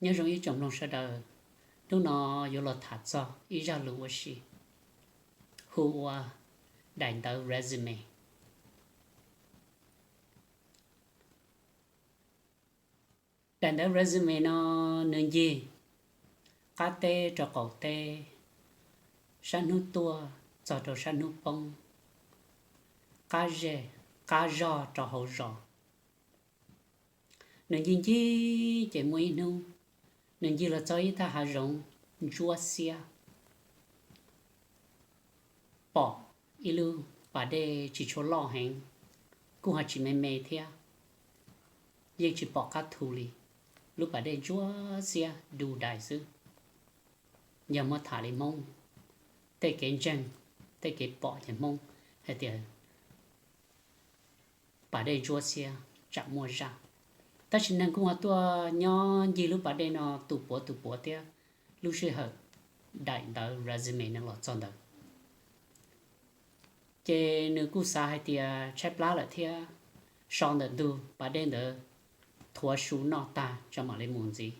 Nyob zoo ib tsoom mloog sawv daws, hnub no yuav los tham txog ib zaj lus ua si hu ua daim ntawv resume. Daim ntawv resume no nws ncig qab teb rau qaum teb, sab hnub tuaj txog rau sab hnub poob, qab zej qab zog rau hauv zos. Nws ncig ncig ces muaj ib hnub, nws ncig los txog ib thaj hav zoov ntsuab xiab, pom ib lub pas dej tsis tshua loj heev, kuj ho tsis me me thiab, yeej tsis pom qab thu li. Lub pas dej ntsuab xiab du dais xwb. Yog muab tham li Hmoob, tej kev ntseeg, tej kev pom ces Hmoob hais tias pas dej ntsuab xiab tsam muaj zaj. Tab sis neeg kuj ho tuaj nyob ncig lub pas dej no tus puav tus puav thiab. Lub sij hawm daim ntawv resume no los txog ntawd, ces nws kuj xav hais tias tshaib plab lawm thiab, so ntawm ntug pas dej ntawd thuav su noj tag tso mam li mus ntxiv.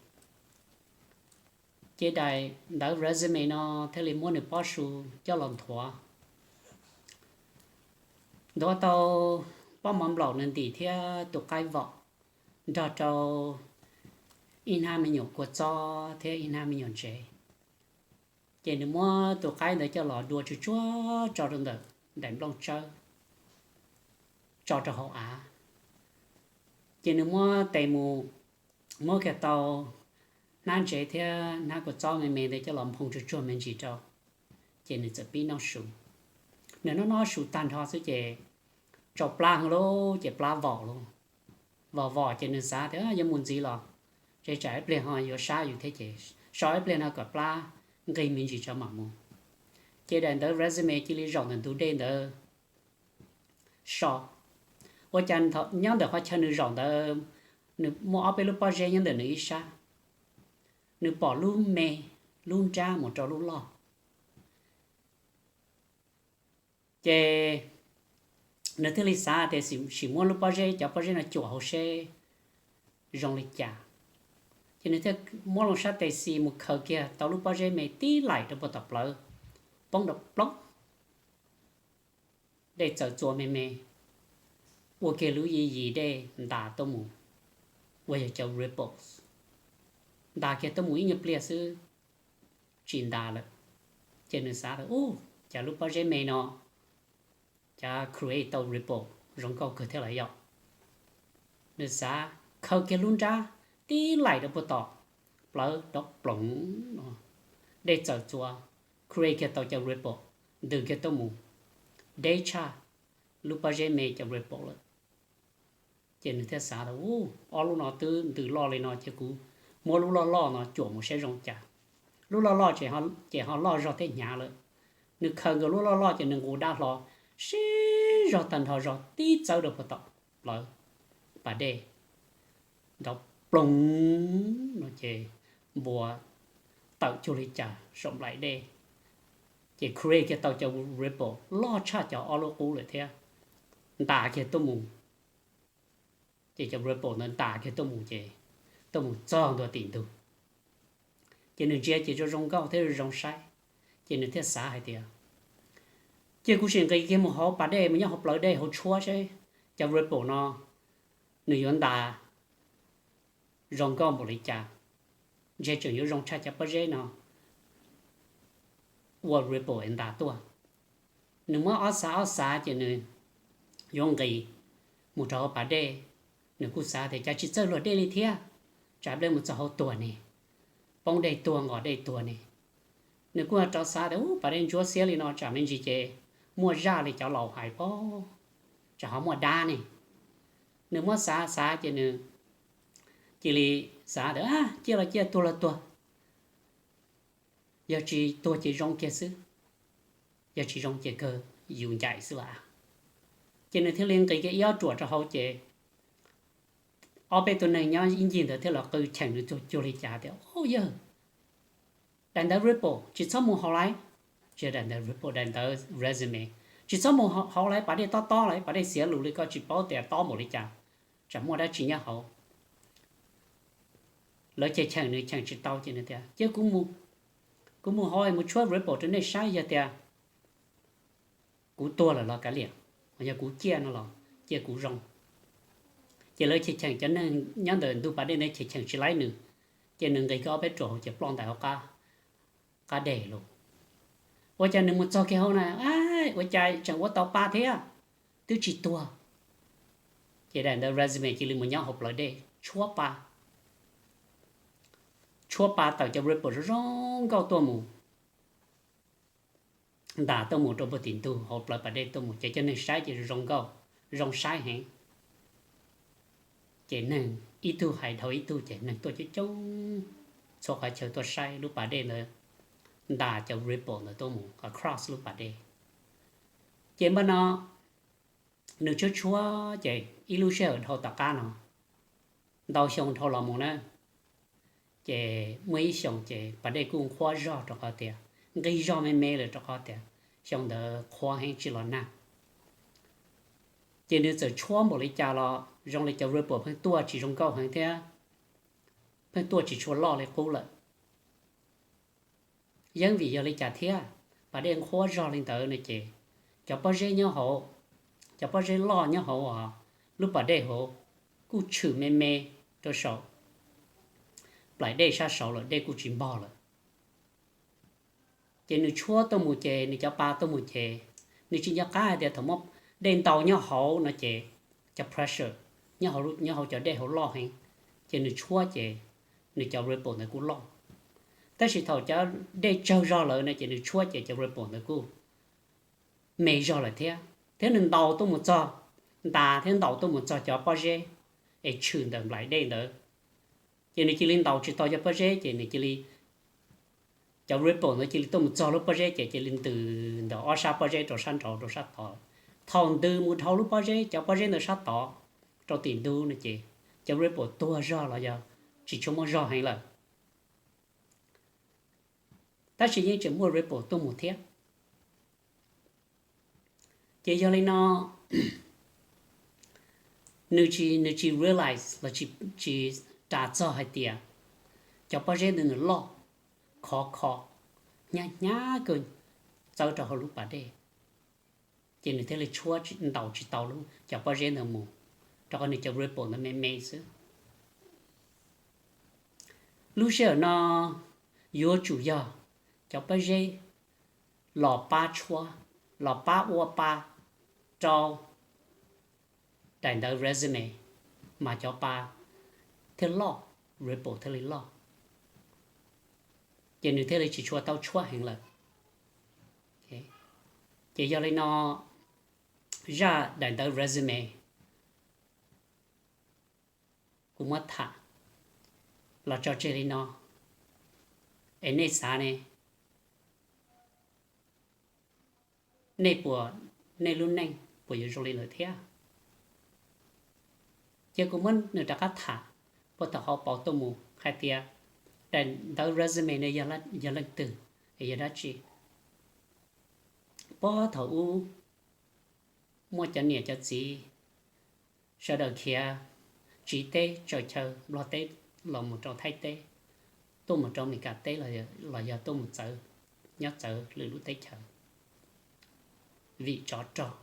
Ces daim ntawv resume no thiaj li muab nws pob su coj los nthuav. Nthuav tau pob mov nplaum nws ntim thiab tus qaib vom, nrog rau ib hnab me nyuam kua txob thiab ib hnab me nyuam ntsev. Ces nws muab tus qaib ntawd coj los dua tsuag tsuag tso rau ntawm daim nplooj tsawb, tso rau hauv av. Ces nws muab tes mus muab kiag tau hnab ntsev thiab hnab kua txob me me ntawd coj los nphoo tsuag tsuag me ntsis rau, ces nws txawm pib noj su. Nws noj noj su tag nrho xwb ces tsau plab heev lauj, ces plab vom lauj. Vom vom ces nws xav tias yuav mus ntxiv los, ces tsam ib pliag ho yuav sab yus thiab ces so ib pliag no kom plab nqig me ntsis tso mam mus. Ces daim ntawv resume cia li zaum ntawm ntug dej ntawd so. Ua cas nyob ntawm qhov chaw nws zaum ntawd, nws muaj ob peb lub pob zeb nyob ntawm nws ib sab, nws pom lub me, lub nrab mus rau lub loj. Ces nws thiaj li xav tias sim muab lub pob zeb, cov pob zeb no cuam hauv seb zoo li cas. Ces nws thiaj muab loo sab tes xis mus khaws kiag tau lub pob zeb me tib laim rau puag tom plawv, poob rau ploog, dej txawm txua me me, ua kiag lub yis yis dej ntas tuaj mus, uas yog cov ripples, ntas kiag tuaj mus ib nyuag pliag xwb tsis ntas lawm. Ces nws xav tias, u, cas lub pob zeb me no cas create tau ripple zoo nkauj kawg thiab los yog. Nws xav khaws kiag lub nrab tib laim rau puag tom plawv rov ploov no, dej txawm txua, create kiag tau cov ripple ntws kiag tuaj mus, deb tshaj lub pob zeb me cov ripple lawm. Ces nws thiaj xav tias, u, ob lub no twb ntws loj li no ces kuv muab lub loj loj no cuam mus saib zoo cas. Lub loj loj ces ho loj zog thiab hnyav lawm. Nws khaws nkaus lub loj loj ces nws nqus dab hlo sib zog tag nrho zog tib txawb rau puag tom plawv pas dej nrov ploog no ces npua tawm cuag li cas saum nplaim dej. Ces create kiag tau cov ripple loj tshaj cov ob lub qub lawm thiab, ntas kiag tuaj mus. Ces cov ripple ntawd ntas kiag tuaj mus ces tuaj mus txog ntua tim ntug. Ces nws ntsia ces zoo zoo nkauj thiab zoo saib, ces nws thiaj xav hais tias, cia kuv sim nqis kiag mus hauv pas dej, mus nyob hauv plawv dej hauv tshuab seb cov ripple no nws yuav ntas zoo nkauj npaum li cas, ntshe tseem yuav zoo tshaj cov pob zeb no ua ripple ntas tuaj. Nws muab ob xav ob xav ces nws yuav nqis mus rau hauv pas dej. Nws kuj xav tias cas tsis txawj luag dej li thiab, tsam ib pliag mus txog hauv tuag ne, poob dej tuag nqos dej tuag ne. Nws kuj rov xav tias, u, pas dej ntsuab xiab li no tsam me ntsis ces muaj zaj li cov laus hais pob, tsam ho muaj dab ne. Nws muab xav xav ces nws cia li xav tias, ciaj los ciaj, tuag los tuag, yog tsis tuag ces zoo kiag xwb, yog tsis zoo ces kawg yus ncaim xwb as. Ces nws thiaj li nqis kiag ib ob ruam rau hauv ces ob peb tug neeg nyob ib ncig ntawd thiaj los qw cheem nws cuag cuag li cas tias, o yawg, daim ntawv ripple tsis txhob mus hauv lawm, tsis yog daim ntawv ripple, daim ntawv resume, tsis txhob mus hauv lawm, pas dej tob tob lawm, pas dej xiav lus li koj tsis paub tias tob npaum li cas, tsam muaj dab tsi nyob hauv. lawv cheem cheem nws cheem tsis tau ces nws tias cia kuv mus, kuv mus hauv mus tshuab report rau nej saib yog tias kuv tuag lawm los kav liam, yog kuv ciaj no los cia kuv zoo. Ces lawv cheem cheem cov neeg nyob ntawm ntug pas dej ntawd cheem cheem tsis laib nws, ces nws nqis kiag ob peb ruam hauv ces ploj ntais hauv qab deg lawm. Ua cas nws mus txog kiag hauv na, ua cas tseem ua tau pa thiab, twb tsis tuag. Ces daim ntawv resume cia li mus nyob hauv plawv dej tshuab pa, tshuab pa tawm cov report zoo zoo nkauj tuaj mus, ntas tuaj mus rau puag tim ntug hauv plawv pas dej tuaj mus ces cov neeg saib ces zoo nkauj, zoo saib heev. Ces neeg ib tug hais dhau ib tug ces neeg tuaj coob coob txhua qhov chaw tuaj saib lub pas dej ntawd, ntas cov report ntawd tuaj mus across lub pas dej. Ces npaj no nws tshuab tshuab ces ib lub sij hawm dhau tom qab no, ntau xyoo dhau los mus na, ces muaj ib xyoos ces pas dej kuj nqhuab zog rau qhov tias, nqig zog me me lawm rau qhov tias xyoo ntawd qhuav heev tsis los nag. Ces nws txawm tshuab npaum li cas los zoo li cov report pheej tuaj tsis zoo nkauj heev thiab, pheej tuaj tsis tshua loj li qub lawm. Yeeb vim yog li cas thiab, pas dej nqhuab zog li ntawd no ces cov pob zeb nyob hauv, cov pob zeb loj nyob hauv lub pas dej hauv kuj tshwm me me rau saum nplaim dej sab saud lawm, dej kuj tsis npog lawm. Ces nws tshuab tuaj mus ces nws cov pa tuaj mus ces nws tsis nco qab hais tias thaum muaj dej ntau nyob hauv no ces cov pressure nyob hauv cov dej hauv loj heev, ces nws tshuab ces nws cov report ntawd kuj loj. Tab sis thaum cov dej tsawg zog lawm no ces nws tshuab ces cov report ntawd kuj me zog lawm thiab, thiab nws ntaus tuaj mus txog, ntas thiab ntaus tuaj mus txog cov pob zeb es tshwm ntawm nplaim dej ntawd, ces nws cia li ntaus tsis tau cov pob zeb ces nws cia li, cov report ntawd cia li tuaj mus txog lub pob zeb ces cia li ntws ntawm ob sab pob zeb rau sab nraud rau sab tod. Thaum ntws mus dhau lub pob zeb, cov pob zeb ntawd sab tod rau tim ntug no ces cov report tuag zog los yog tsis tshua muaj zog heev lawm. Tab sis yeej tseem muaj report tuaj mus thiab. Ces yog li no, nws tsis, nws tsis realize los tsis ras txog hais tias cov pob zeb ntawd nws loj, khov kho, hnyav hnyav kawg, txawb rau hauv lub pas dej. Ces nws thiaj li tshuab ntaus tsis tau lub, cov pob zeb ntawd mus, rau qhov nws cov report ntawd me me xwb. Lub sij hawm no yuav tsum yog cov pob zeb los pab tshuab, los pab ua pa rau daim ntawv resume, mas cov pa thiaj loj, report thiaj li loj, ces nws thiaj li tsis tshua tau tshuab heev lawm. Ces yog li no, zaj daim ntawv resume kuv muab tham los tso tseg li no, es nej xav ne, nej puas, nej lub neej puas yuav zoo li ntawd thiab? Ces kuv muab nws rov qab tham puag tom hauv paus tuaj mus hais tias daim ntawv resume no yog leej twg, yog dab tsi. Puag thaum ub muaj cov niam cov txiv sawv daws khiav tsiv teb tsaws chaw Nplog teb los mus rau Thaib teb, tuaj mus rau Meskas teb los yog tuaj mus txawv, nyob txawv lwm lub teb chaws, vim tsov rog,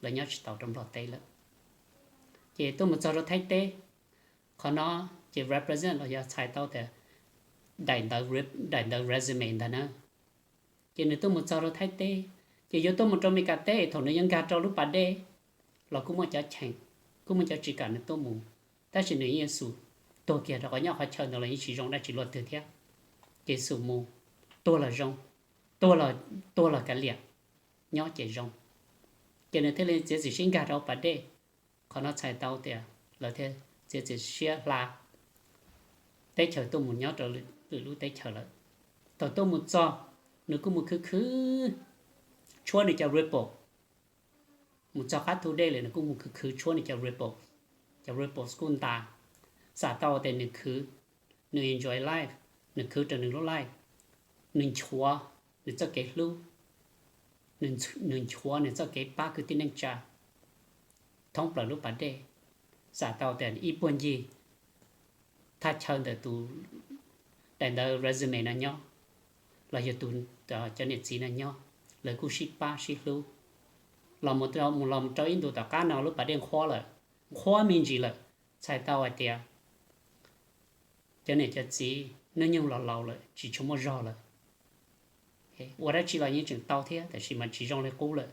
lawv nyob tsis tau rau Nplog teb lawm. Ces tuaj mus txog rau Thaib teb, qhov no ces represent los yog txhais tau tias daim ntawv, daim ntawv resume ntag na. Ces nws tuaj mus txog rau Thaib teb, ces yuav tuaj mus rau Meskas teb thaum nws yuav nkag rau lub pas dej los kuj muaj cov cheem, kuj muaj cov tsis kam nws tuaj mus, tab sis nws yeej xum tuag kiag rau qhov nyob qhov chaw ntawd los yeej tsis zoo dab tsi luaj twg thiab. Ces xum mus, tuag los zoo, tuag los kav liam, nyob ces zoo. Ces nws thiaj li txiav txim siab nkag rau pas dej. Qhov no txhais tau tias lawv thiaj txiav txim siab hla teb chaws tuaj mus nyob rau lwm lub teb chaws lawm. Thaum tuaj mus txog, nws kuj mus khwv khwv tshuab nws cov report. Mus txog qab thu dej lawm nws kuj mus khwv khwv tshuab nws cov report. Cov report kuj ntas, xam tau tias nws khwv, nws enjoy life, nws khwv rau nws lub life, nws nchuav nws txoj kev hlub, nws nchuav nws txoj kev pab kwv tij neej tsa thoob plaws lub pas dej. Xam tau tias ib puag ncig thaj chaw ntawm tus daim ntawv resume no nyob, los yog tus, cov niam txiv no nyob, lawv kuj sib pab sib hlub. Los mus, los mus rau ib ntus tom qab no lub pas dej nqhuab lawm, nqhuab me ntsis lawm, txhais tau hais tias cov niam cov txiv hnub nyoog los laus lawm tsis tshua muaj zog lawm. Ua dab tsi los yeej tseem tau thiab, tab sis mas tsis zoo li qub lawm,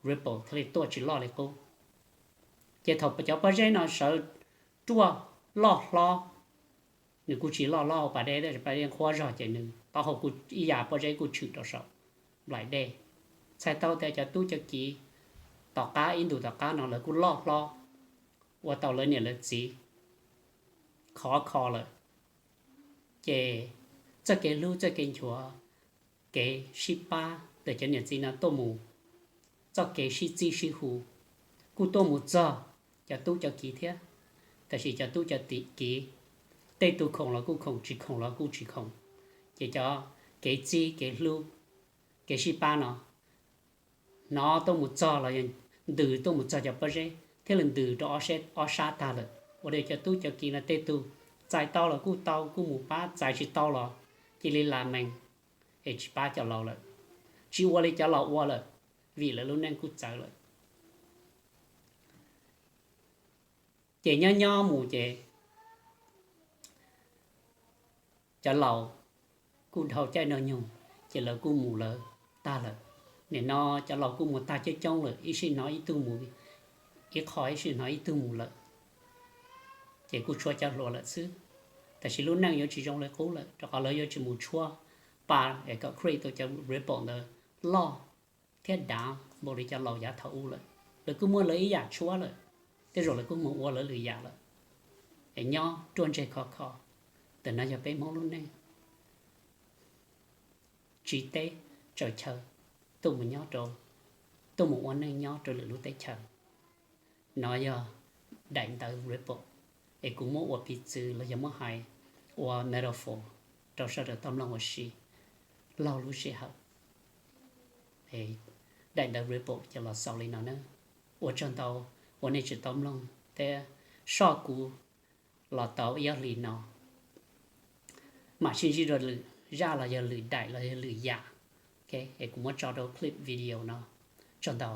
ripple thiaj li tuaj tsis loj li qub. Ces thaum cov pob zeb no sawv ruaj loj hlob, nws kuj tsis loj hlob hauv pas dej, tab sis pas dej nqhuab zog ces nws taub hau kuj ib yam pob zeb kuj tshwm rau saum nplaim dej. Txhais tau tias cov tub cov kiv tom qab ib ntus tom qab no lawv kuj loj hlob, ua tau lawv niam lawv txiv khov kho lawm. Ces txoj kev hlub txoj kev nchuav, kev sib pab ntawm cov niam txiv no tuaj mus, txoj kev sib txib sib hu kuj tuaj mus txog cov tub cov kiv thiab. Tab sis cov tub cov kiv, tej tus khoom los kuj khoom, tsis khoom los kuj tsis khoom. Ces cov kev txib kev hlub, kev sib pab no hnov tuaj mus txog los yog ntws tuaj mus txog cov pob zeb thiaj li ntws rau ob sab tag lawm. Ua rau cov tub cov kiv no tej tug txais tau los kuj tau kuj mus pab, txais tsis tau los cia li lam mees es tsis pab cov laus lawm, tsis ua li cov laus ua lawm, vim lawv lub neej kuj txawv lawm. Ces nyob nyob mus ces cov laus kuj dhau caij nrog nyoog, ces lawv kuj mus lawv tag lawm. Nim no cov laus kuj mus tag coob coob lawm, ib sij hnov ib tug mus ib qho, ib sij hnov ib tug mus lawm, ces kuj tshuav cov hluas lawm xwb. Tab sis lub neej yuav tsis zoo li qub lawm, rau qhov lawv yuav tsis mus tshuab pa es kom create tau cov ripple ntawd loj thiab dav npaum li cov laus yav thaum ub lawm. Lawv kuj muaj lawv ib yam tshuab lawm, tej zaum lawv kuj mus ua lawv lwm yam lawm, es nyob ruaj ntseg khov kho. Ntawm no yog peb Hmoob lub neej tsiv teb tsaws chaw, tuaj mus nyob rau, tuaj mus ua neej nyob rau lwm lub teb chaws. No yog daim ntawv ripple, es kuv muab ua piv txwv los yog muab hais ua metaphor rau sawv daws tau mloog ua si laug lub sij hawm. Daim ntawv ripple ces los xaus li no na. Ua tsaug ntau uas nej tseem tau mloog thiab soj kuv los tau ib ob hlis no. Mam sib ntsib rau lwm zaj los yog lwm daim los yog lwm yam, es kuv muab tso rau clip video no. Tsaug ntau.